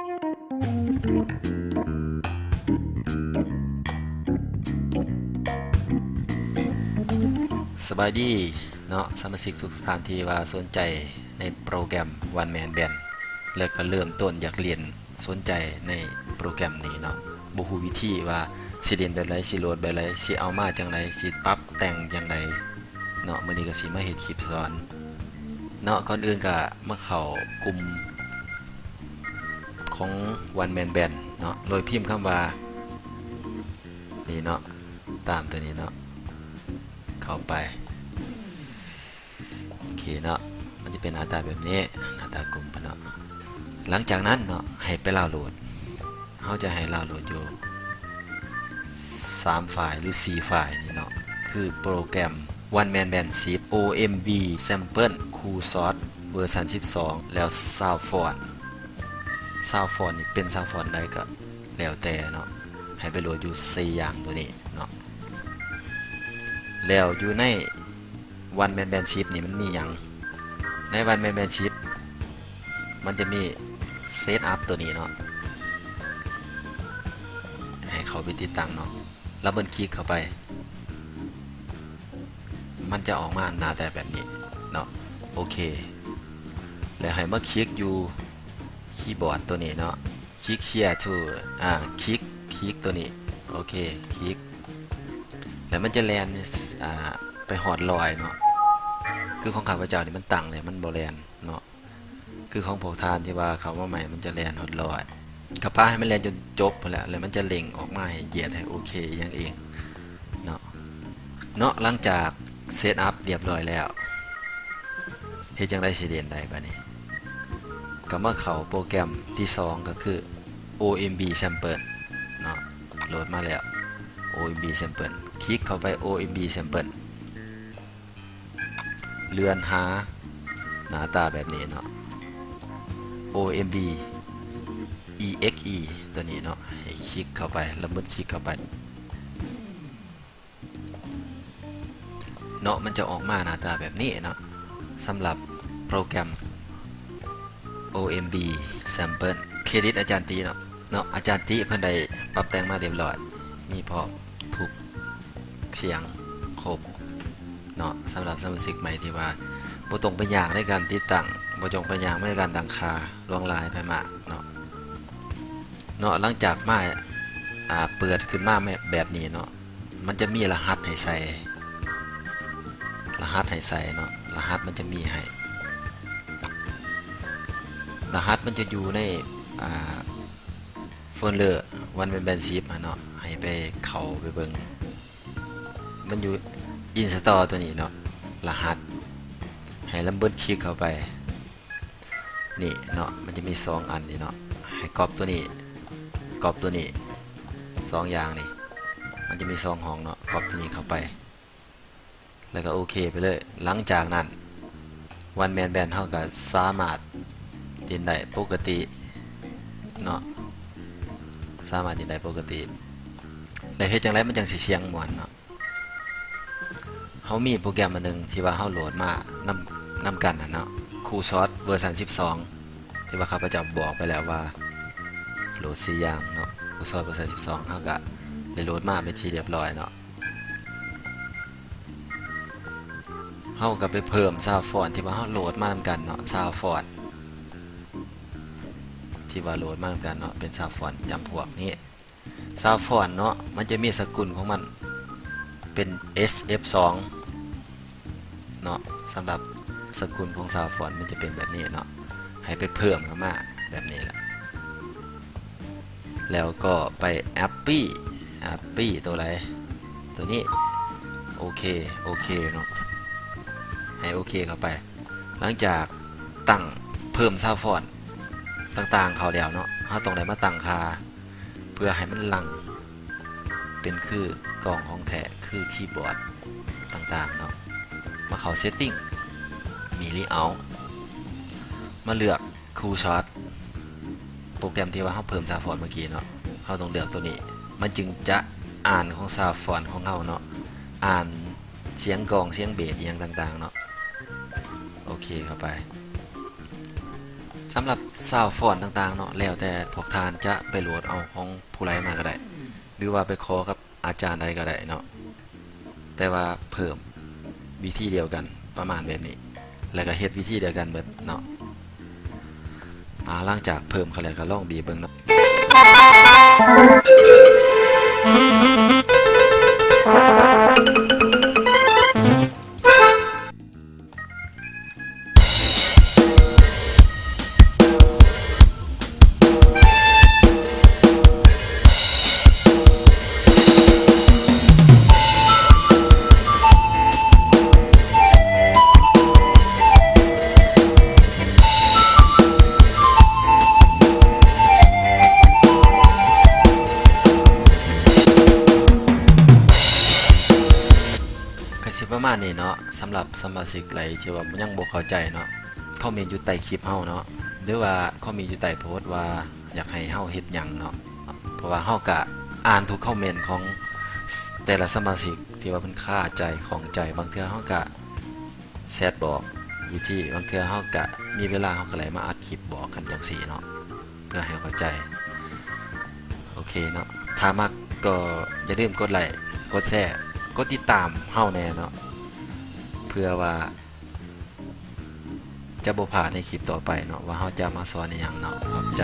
ສະບາຍດີເນາະ ສະມາຊິກທຸກໆທ່ານທີ່ວ່າສົນໃຈໃນໂປຣແກຣມ One Man Band ແລ້ວກໍເລີ່ມຕົ້ນຢາກຫຼິ້ນ ສົນໃຈໃນໂປຣແກຣມນີ້ເນາະ ບໍ່ຮູ້ວິທີວ່າຊິຫຼິ້ນແບບໃດ ຊິໂຫຼດແບບໃດ ຊິເອົາມາຈັ່ງໃດ ຊິປັບແຕ່ງຈັ່ງໃດເນາະ ມື້ນີ້ກໍຊິມາເຮັດຄລິບສອນເນາະ. ກ່ອນອື່ນກໍມາເຂົ້າກຸ່ມຂອງ One Man Band ເນາະ ໂດຍພິມຄຳວ່າ ນີ້ເນາະ ຕາມຕົວນີ້ເນາະ ເຂົ້າໄປ ໂອເຄເນາະ ມັນຈະເປັນໜ້າຕາແບບນີ້ ໜ້າຕາກຸ່ມເພິ່ນເນາະ. ຫຼັງຈາກນັ້ນເນາະ ໃຫ້ໄປດາວໂຫຼດ ເຮົາຈະໃຫ້ດາວໂຫຼດຢູ່ສາມຟາຍ ຫຼື ສີ່ຟາຍນີ້ເນາະ ຄືໂປຣແກຣມ One Man Band ສິບ ໂອເອັມບີ Sample Cool Source ເວີຊັນສິບສອງ ແລ້ວ Sound Font Sound Font ນີ້ເປັນ Sound Font ໃດກໍ ແລ້ວແຕ່ເນາະ ໃຫ້ໄປໂຫຼດຢູ່ສີ່ຢ່າງຕົວນີ້ເນາະ. ແລ້ວຢູ່ໃນ One Man Band ສິບນີ້ມັນມີຫຍັງ? ໃນ One Man Band ສິບ ມັນຈະມີ Setup ຕົວນີ້ເນາະ ໃຫ້ເຂົ້າໄປຕິດຕັ້ງເນາະ ແລ້ວເບິ່ງຄລິກເຂົ້າໄປ ມັນຈະອອກມາໜ້າຕາແບບນີ້ເນາະ ໂອເຄ ແລ້ວໃຫ້ມາຄລິກຢູ່ຄີບອດຕົວນີ້ເນາະ ຄລິກ Here to ອ່າ ຄລິກ ຄລິກຕົວນີ້ ໂອເຄ ຄລິກ ແລ້ວມັນຈະແລ່ນ ອ່າ ໄປຮອດຮ້ອຍເນາະ ຄືຂອງຂ້າພະເຈົ້ານີ້ມັນຕັ້ງແລ້ວ ມັນບໍ່ແລ່ນເນາະ ຄືຂອງພວກທ່ານທີ່ວ່າເຂົ້າມາໃໝ່ ມັນຈະແລ່ນຮອດຮ້ອຍ ກໍປະໃຫ້ມັນແລ່ນຈົນຈົບພຸ້ນແຫຼະ ແລ້ວມັນຈະເລັ່ງອອກມາໃຫ້ຢຽດໃຫ້ໂອເຄອີ່ຫຍັງເອງເນາະ ເນາະ. ຫຼັງຈາກ Setup ຮຽບຮ້ອຍແລ້ວ ເຮັດຈັ່ງໃດຊິຫຼິ້ນໄດ້ບາດນີ້? ກໍມາເຂົ້າໂປຣແກຣມທີສອງ ກໍຄື ໂອເອັມບີ Sample ເນາະ ໂຫຼດມາແລ້ວ ໂອເອັມບີ Sample ຄລິກເຂົ້າໄປ ໂອເອັມບີ Sample ເລື່ອນຫາໜ້າຕາແບບນີ້ເນາະ ໂອເອັມບີ ອີເອັກອີ ຕົວນີ້ເນາະ ໃຫ້ຄລິກເຂົ້າໄປ ລະເມີດຄລິກເຂົ້າໄປເນາະ ມັນຈະອອກມາໜ້າຕາແບບນີ້ເນາະ ສຳລັບໂປຣແກຣມ ໂອເອັມບີ Sample ເຄຣດິດອາຈານຕິເນາະ ເນາະ ອາຈານຕິເພິ່ນໄດ້ປັບແຕ່ງມາຮຽບຮ້ອຍ ມີພ້ອມທຸກສຽງຄົບເນາະ ສຳລັບສະມາຊິກໃໝ່ທີ່ວ່າບໍ່ຕ້ອງໄປຍາກໃນການຕິດຕັ້ງ ບໍ່ຕ້ອງໄປຍາກໃນການຕັ້ງຄ່າຫຼວງຫຼາຍໄປມາກເນາະ ເນາະ. ຫຼັງຈາກມາ ອ່າ ເປີດຂຶ້ນມາແບບນີ້ເນາະ ມັນຈະມີລະຫັດໃຫ້ໃສ່ ລະຫັດໃຫ້ໃສ່ເນາະ ລະຫັດມັນຈະມີໃຫ້ ລະຫັດມັນຈະຢູ່ໃນ ອ່າ ໂຟນເລີ One Man Band ສິບຫັ້ນເນາະ ໃຫ້ໄປເຂົ້າໄປເບິ່ງ ມັນຢູ່ Install ຕົວນີ້ເນາະ ລະຫັດ ໃຫ້ລະເມີດຄລິກເຂົ້າໄປ ນີ້ເນາະ ມັນຈະມີສອງອັນນີ້ເນາະ ໃຫ້ກັອບຕົວນີ້ ກັອບຕົວນີ້ ສອງຢ່າງນີ້ ມັນຈະມີສອງຫ້ອງເນາະ ກັອບຕົວນີ້ເຂົ້າໄປ ແລ້ວກໍໂອເຄໄປເລີຍ. ຫຼັງຈາກນັ້ນ One Man Band ເຮົາກໍສາມາດຫຼິ້ນໄດ້ປົກກະຕິເນາະ ສາມາດຫຼິ້ນໄດ້ປົກກະຕິ ແລ້ວເຮັດຈັ່ງໃດມັນຈັ່ງຊິສຽງມ່ວນເນາະ? ເຮົາມີໂປຣແກຣມອັນໜຶ່ງທີ່ວ່າເຮົາໂຫຼດມານຳ ນຳກັນຫັ້ນເນາະ Cool Source ເວີຊັນສິບສອງ ທີ່ວ່າຂ້າພະເຈົ້າບອກໄປແລ້ວວ່າໂຫຼດສີ່ຢ່າງເນາະ Cool Source ເວີຊັນສິບສອງ ເຮົາກະໄດ້ໂຫຼດມາເປັນທີ່ຮຽບຮ້ອຍເນາະ ເຮົາກະໄປເພີ່ມ Sound Font ທີ່ວ່າເຮົາໂຫຼດມານຳກັນເນາະ Sound Font ທີ່ວ່າໂຫຼດມານຳກັນເນາະ ເປັນ Sound Font ຈຳພວກນີ້ Sound Font ເນາະ ມັນຈະມີສະກຸນຂອງມັນ ເປັນ ເອສເອັຟສອງ ເນາະ ສຳລັບສະກຸນຂອງ Sound Font ມັນຈະເປັນແບບນີ້ເນາະ ໃຫ້ໄປເພີ່ມເຂົ້າມາແບບນີ້ແຫຼະ ແລ້ວກໍໄປ Apply Apply ຕົວໃດ ຕົວນີ້ ໂອເຄ ໂອເຄເນາະ ໃຫ້ໂອເຄເຂົ້າໄປ. ຫຼັງຈາກຕັ້ງເພີ່ມ Sound Font ຕ່າງໆເຂົ້າແລ້ວເນາະ ເຮົາຕ້ອງໄດ້ມາຕັ້ງຄ່າ ເພື່ອໃຫ້ມັນຫຼັ່ງເປັນຄືກ້ອງຂອງແທ້ ຄືຄີບອດຕ່າງໆເນາະ ມາເຂົ້າ Setting ມີ Layout ມາເລືອກ Cool Source ໂປຣແກຣມທີ່ວ່າເຮົາເພີ່ມ Sound Font ເມື່ອກີ້ເນາະ ເຮົາຕ້ອງເລືອກຕົວນີ້ ມັນຈຶ່ງຈະອ່ານຂອງ Sound Font ຂອງເຮົາເນາະ ອ່ານສຽງກ້ອງ ສຽງເບສ ອີ່ຫຍັງຕ່າງໆເນາະ ໂອເຄເຂົ້າໄປ. ສຳລັບຊາວຟອນຕ່າງໆເນາະ ແລ້ວແຕ່ພວກທ່ານຈະໄປໂຫຼດເອົາຂອງຜູ້ໃດມາກໍໄດ້ ຫຼືວ່າໄປຂໍກັບອາຈານໃດກໍໄດ້ເນາະ ແຕ່ວ່າເພີ່ມວິທີດຽວກັນປະມານແບບນີ້ ແລ້ວກໍເຮັດວິທີດຽວກັນເບິດເນາະ. ອາ ຫຼັງຈາກເພີ່ມເຂົ້າແລ້ວກໍລອງບີບເບິ່ງເນາະ. ກໍຊິປະມານນີ້ເນາະ ສຳລັບສະມາຊິກໃດທີ່ວ່າຍັງບໍ່ເຂົ້າໃຈເນາະ ຄອມເມັນຢູ່ໃຕ້ຄລິບເຮົາເນາະ ຫຼືວ່າຄອມເມັນຢູ່ໃຕ້ໂພສວ່າຢາກໃຫ້ເຮົາເຮັດຫຍັງເນາະ ເພາະວ່າເຮົາກະອ່ານທຸກຄອມເມັນຂອງແຕ່ລະສະມາຊິກທີ່ວ່າເພິ່ນຄາໃຈ ຂ້ອງໃຈ ບາງເທື່ອເຮົາກະແຊັດບອກຢູ່ທີ່ ບາງເທື່ອເຮົາກະມີເວລາ ເຮົາກະເລີຍມາອັດຄລິບບອກກັນຈັ່ງຊີ້ເນາະ ເພື່ອໃຫ້ເຂົ້າໃຈ. ໂອເຄເນາະ ຖ້າມັກກໍຢ່າລືມກົດໄລ້ ກົດແຊ ກົດຕິດຕາມເຮົາແດ່ເນາະ ເພື່ອວ່າຈະບໍ່ພາດໃນຄລິບຕໍ່ໄປເນາະ ວ່າເຮົາຈະມາສອນອີ່ຫຍັງເນາະ. ຂອບໃຈ.